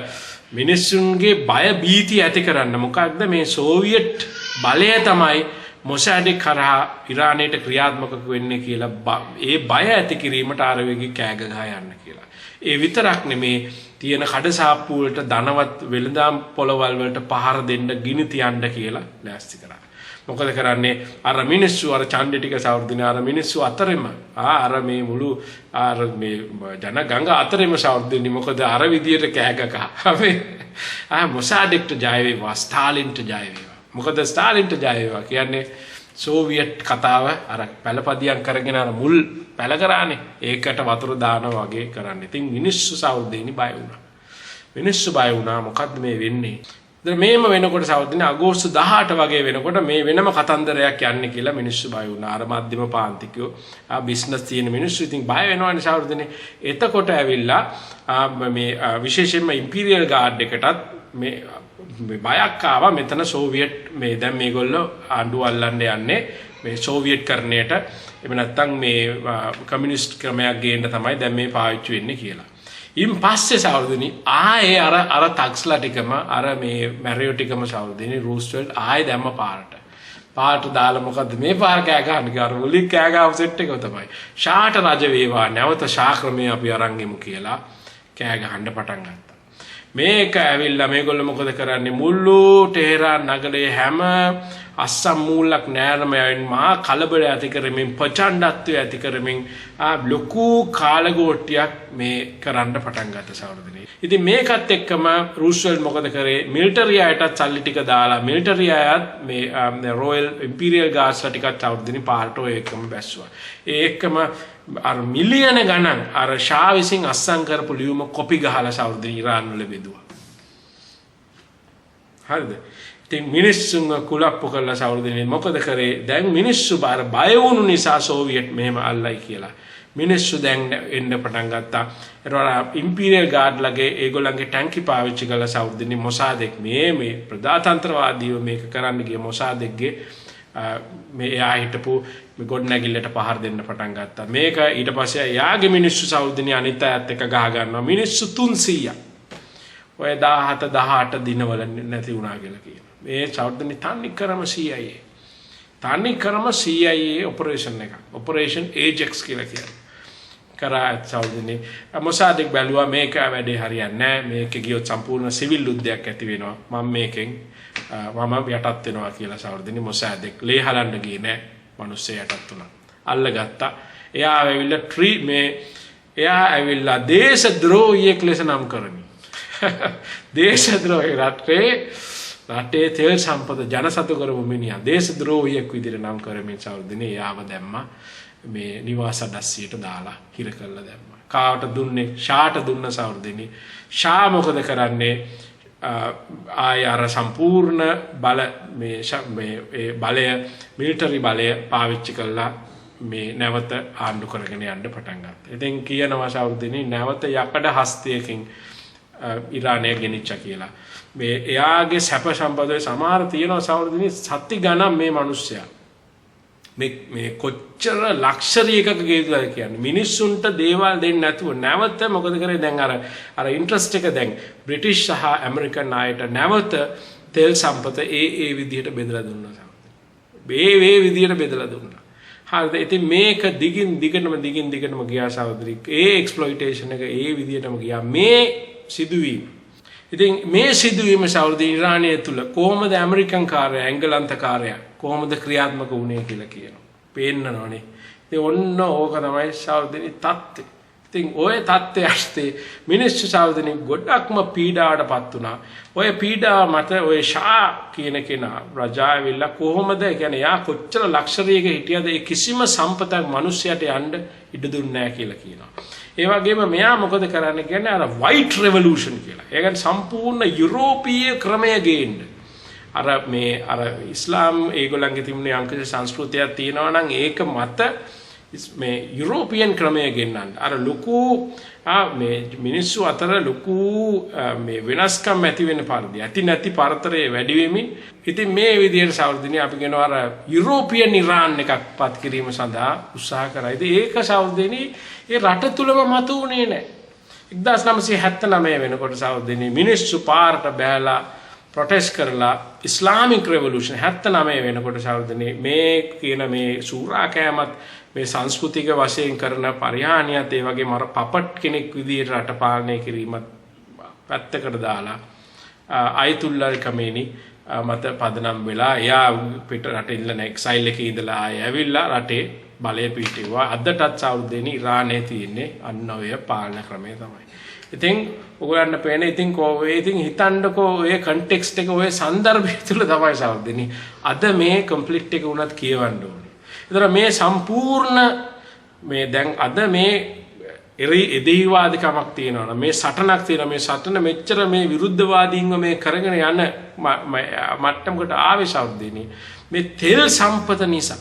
[SPEAKER 1] මිනිස්සුන්ගේ බය බීති ඇති කරන්න. මොකක්ද මේ සෝවියට් බලය තමයි මොසාඩෙක් කරහා ඉරානයට ක්‍රියාත්මක වෙන්නේ කියලා ඒ බය ඇති කිරීමට අර වෙගේ කෑ ගහ යන්න කියලා. ඒ විතරක් නෙමේ තියෙන කඩසාප්පු වලට ධනවත් වෙළඳාම් පොළවල් වලට පහර දෙන්න ගිනි තියන්න කියලා ලෑස්ති කරා. මොකද කරන්නේ? අර මිනිස්සු අර ඡන්දෙ ටික සවර්දින අර මිනිස්සු අතරෙම අර මේ මුළු අර මේ ජන ගංගා අතරෙම සවර්දින්නේ මොකද අර විදියට කෑ ගහ. මේ මොසාඩෙක්ට ජය වේවා, ස්ටාලින්ට ජය වේවා. මොකද ස්ටාලින්ට ජය වේවා කියන්නේ සෝවියට් කතාව අර පළපදියම් කරගෙන අර මුල් පැල කරානේ ඒකට වතුර දානවා වගේ කරන්නේ. ඉතින් මිනිස්සු සවර්දින්නේ බය වුණා. මිනිස්සු බය වුණා මොකද්ද මේ වෙන්නේ? දැන් මේම වෙනකොට සහෝදරනි අගෝස්තු 18 වගේ වෙනකොට මේ වෙනම කතන්දරයක් යන්නේ කියලා මිනිස්සු බය වුණා. අර මධ්‍යම පාන්තිකයෝ ආ බිස්නස් තියෙන මිනිස්සු ඉතින් බය වෙනවනේ සහෝදරනි. එතකොට ඇවිල්ලා මේ විශේෂයෙන්ම ඉම්පීරියල් ගාඩ් එකටත් මේ බයක් ආවා. මෙතන සෝවියට් මේ දැන් මේගොල්ලෝ ආණ්ඩුව අල්ලන්න යන්නේ මේ සෝවියට් කරණයට, එහෙම නැත්නම් මේ කමියුනිස්ට් ක්‍රමයක් ගේන්න තමයි දැන් මේ පාවිච්චි වෙන්නේ කියලා. ඉන් පස්සේ සහෝදරනි ආයේ අර අර තක්ස්ලා ටිකම අර මේ මැරියෝ ටිකම සහෝදරනි රූස්වෙල්ට් ආයේ දැම්ම පාරට. පාරට දාලා මොකද්ද මේ පාර කෑ ගහන්නේ? අර මුලින් කෑ ගහපු සෙට් එකම තමයි. ෂාට රජ වේවා, නැවත ෂා ක්‍රමය අපි අරන් එමු කියලා කෑ ගහන්න පටන් ගත්තා. මේක ඇවිල්ලා මේගොල්ලෝ මොකද කරන්නේ? මුළු ටෙහරාන් නගරයේ හැම අස්සම් මූලක් නෑරම යමින් මහා කලබල ඇති කරමින් ප්‍රචණ්ඩත්වය ඇති කරමින් ලොකු කාලගෝට්ටියක් මේ කරන්න පටන් ගත්ත සහෝදරනි. ඉතින් මේකත් එක්කම රූස්වෙල්ට් මොකද කරේ? මිලිටරි අයටත් සල්ලි ටික දාලා මිලිටරි අයත් මේ රොයල් ඉම්පීරියල් ගාඩ්ස්ලා ටිකත් සහෝදරනි පාරට ඔය එක්කම බැස්සුවා. ඒ එක්කම අර මිලියන ගණන් අර ෂා විසින් අස්සම් කරපු ලියුම කොපි ගහලා සහෝදරනි ඉරාන් වල බෙදුවා. හරිද? ඉතින් මිනිස්සුන්ව කුලප්පු කරලා සහෝදරනි මොකද කරේ? දැන් මිනිස්සු බාර බය වුණු නිසා සෝවියට් මෙහෙම අල්ලයි කියලා. මිනිස්සු දැන් එන්න පටන් ගත්තා. ඊට ඉම්පීරියල් ගාඩ් ලගේ ඒගොල්ලන්ගේ ටැංකි පාවිච්චි කරලා සහෝදරනි මොසාදෙක් මේ මේ ප්‍රජාතන්ත්‍රවාදීව මේක කරන්න ගිය මොසාදෙක්ගේ මේ එයා හිටපු මේ ගොඩනැගිල්ලට පහර දෙන්න පටන් ගත්තා. මේක ඊට පස්සේ එයාගේ මිනිස්සු සහෝදරනි අනිත් අයත් එක්ක ගහ ගන්නවා. මිනිස්සු 300ක්. ඔය 17 18 දිනවල නැති වුණා කියලා කියනවා. මේ සහෝදරනි තනි කරම CIA. තනි කරම CIA operation එකක්. ඔපරේෂන් ඒජෙක්ස් කියලා කියන්නේ. කරා සහෝදරනි මොසාදෙක් බැලුවා මේක වැඩේ හරියන්නේ නැහැ. මේක ගියොත් සම්පූර්ණ සිවිල් යුද්ධයක් ඇති වෙනවා. මම මේකෙන් මම යටත් වෙනවා කියලා සහෝදරනි මොසාදෙක් ලේ හලන්න ගියේ නෑ. මිනිස්සු යටත් වුණා. අල්ලගත්තා. එයා ඇවිල්ලා ට්‍රී මේ එයා ඇවිල්ලා දේශද්‍රෝහියෙක් ලෙස නම් කරමි. දේශද්‍රෝහි රටේ තෙල් සම්පත ජනසතු කරපු මිනිහා දේශද්‍රෝහියෙක් විදිහට නම් කරමින් සහෝදරනි එයාව දැම්මා. මේ නිවාස අඩස්සියට දාලා හිර කරලා දැම්මා. කාට දුන්නේ? ෂාට දුන්න සහෝදරනි. ෂා මොකද කරන්නේ? ආය අර සම්පූර්ණ බල මේ මේ බලය මිලිටරි බලය පාවිච්චි කළා මේ නැවත ආණ්ඩු කරගෙන යන්න පටන් ගත්තා. ඉතින් කියනවා සහෝදරනි නැවත යකඩ හස්තයකින් ඉරානය ගෙනිච්චා කියලා. මේ එයාගේ සැප සම්පත සමහර තියෙනවා සහෝදරනි සති ගණන් මේ මිනිස්සයා මේ මේ කොච්චර ලක්ෂරි එකක ගේදුවද කියන්නේ මිනිස්සුන්ට දේවල් දෙන්නේ නැතුව නැවත මොකද කරේ දැන් අර අර ඉන්ට්‍රස්ට් එක දැන් බ්‍රිටිෂ් සහ ඇමරිකන් අයට නැවත තෙල් සම්පත ඒ ඒ විදිහට බෙදලා දුන්නා සහෝදරනි. මේ මේ විදිහට බෙදලා දුන්නා. හරිද? ඉතින් මේක දිගින් දිගටම ගියා සහෝදරි. ඒ එක්ස්ප්ලොයිටේෂන් එක ඒ විදිහටම ගියා. මේ සිදුවීම. ඉතින් මේ සිදුවීම සහෝදරි ඉරානය තුල කොහොමද ඇමරිකන් කාර්යය එංගලන්ත කාර්යය කොහොමද ක්‍රියාත්මක වුණේ කියලා කියනවා. පේන්නනෝනේ. ඉතින් ඔන්න ඕක තමයි සහෝදරි තත්ත්වය. ඉතින් ඔය තත්ත්වය යටතේ මිනිස්සු සහෝදරනි ගොඩක්ම පීඩාවටපත් වුණා. ඔය පීඩාව මත ඔය ෂා කියන කෙනා රජා ඇවිල්ලා කොහොමද ඒ කියන්නේ යා කොච්චර ලක්ෂරි එක හිටියද ඒ කිසිම සම්පතක් මිනිස්සයාට යන්න ඉඩ දුන්නේ නැහැ කියලා කියනවා. ඒ වගේම මෙයා මොකද කරන්නේ කියන්නේ අර වයිට් රෙවොලූෂන් කියලා. ඒ කියන්නේ සම්පූර්ණ යුරෝපීය ක්‍රමය ගේන්න. අර මේ අර ඉස්ලාම් ඒගොල්ලන්ගේ තිබුණ යම්කිසි සංස්කෘතියක් තියෙනවා නම් ඒක මත මේ යුරෝපියන් ක්‍රමය ගෙන්නන්න. අර ලොකු මේ මිනිස්සු අතර ලොකු මේ වෙනස්කම් ඇති වෙන පරිදි ඇති නැති පරතරය වැඩි වෙමින් ඉතින් මේ විදිහට සහෝදරනි අපි කියනවා අර යුරෝපියන් ඉරාන් එකක් පත් කිරීම සඳහා උත්සාහ කරා. ඉතින් ඒක සහෝදරනි ඒ රට තුලම මතු වුණේ නැහැ. 1979 වෙනකොට සහෝදරනි මිනිස්සු පාරට බැලලා ප්‍රොටෙස්ට් කරලා ඉස්ලාමික් රෙවොලූෂන් 79 වෙනකොට සහෝදරනි මේ කියන මේ සූරා කෑමත් මේ සංස්කෘතික වශයෙන් කරන පරිහානියත් ඒ වගේම අර පපට් කෙනෙක් විදියට රට පාලනය කිරීමත් පැත්තකට දාලා අයතුල්ලා කමේනි මත පදනම් වෙලා එයා පිට රටේ ඉඳලා එක්සයිල් එකේ ඉඳලා ආයෙ ඇවිල්ලා රටේ බලය පිහිටුවා. අදටත් සහෝදරනි ඉරානයේ තියෙන්නේ අන්න ඔය පාලන ක්‍රමය තමයි. ඉතින් ඔයගොල්ලන්ට පේන ඉතින් කෝ ඉතින් හිතන්නකෝ ඔය කන්ටෙක්ස්ට් එක ඔය සන්දර්භය තුල තමයි සහෝදරනි අද මේ කොන්ෆ්ලික්ට් එක උනත් කියවන්න ඕනේ. ඒතර මේ සම්පූර්ණ මේ දැන් අද මේ එදෙහිවාදිකමක් තියෙනවා නම් මේ සටනක් තියෙනවා මේ සටන මෙච්චර මේ විරුද්ධවාදීන්ව මේ කරගෙන යන මට්ටමකට ආවේ සහෝදරනි මේ තෙල් සම්පත නිසා.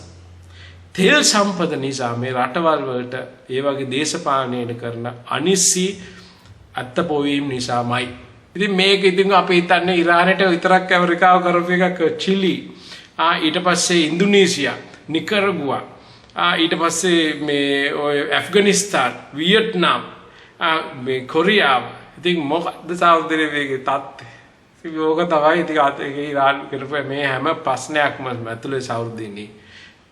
[SPEAKER 1] තෙල් සම්පත නිසා මේ රටවල් වලට ඒ වගේ දේශපාලනය කරන අනිසි අත්පොවීම් නිසාමයි. ඉතින් මේක ඉතින් අපි හිතන්නේ ඉරානයට විතරක් ඇමරිකාව කරපු එකක් චිලි ඊට පස්සේ ඉන්දුනීසියා නිකරගුවා ඊට පස්සේ මේ ඔය ඇෆ්ගනිස්තාන් වියට්නාම් මේ කොරියාව. ඉතින් මොකද්ද සහෝදරේ මේකේ තත්ත්වය? ඉතින් ඕක තමයි ඉතින් ඒක ඉරාන් කරපු මේ හැම ප්‍රශ්නයක්ම ඇතුලේ සහෝදරනි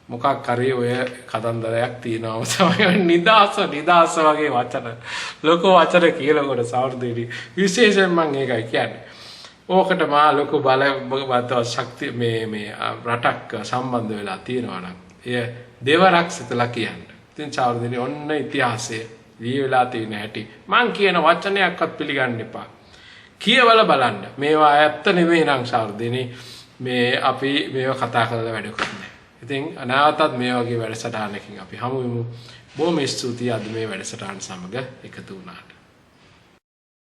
[SPEAKER 1] මොකක් හරි ඔය කතන්දරයක් තියෙනවා තමයි. නිදාස වගේ වචන ලොකු වචන කියනකොට සහෝදරනි විශේෂයෙන් මම ඒකයි කියන්නේ. ඕකට මා ලොකු බලවත් ශක්තිය මේ මේ රටක් සම්බන්ධ වෙලා තියෙනවා නම් එය දෙවරක් සිතලා කියන්න. ඉතින් සහෝදරනි ඔන්න ඉතිහාසය ලිය වෙලා තියෙන හැටි මං කියන වචනයක්වත් පිළිගන්න එපා. කියවලා බලන්න. මේවා ඇත්ත නෙමෙයි නම් සහෝදරනි මේ අපි මේවා කතා කරලා වැඩකුත් නෑ. ඉතින් අනාගතත් මේ වගේ වැඩසටහනකින් අපි හමු වෙමු. බොහොම ස්තුතියි අද මේ වැඩසටහන සමග එකතු වුණාට.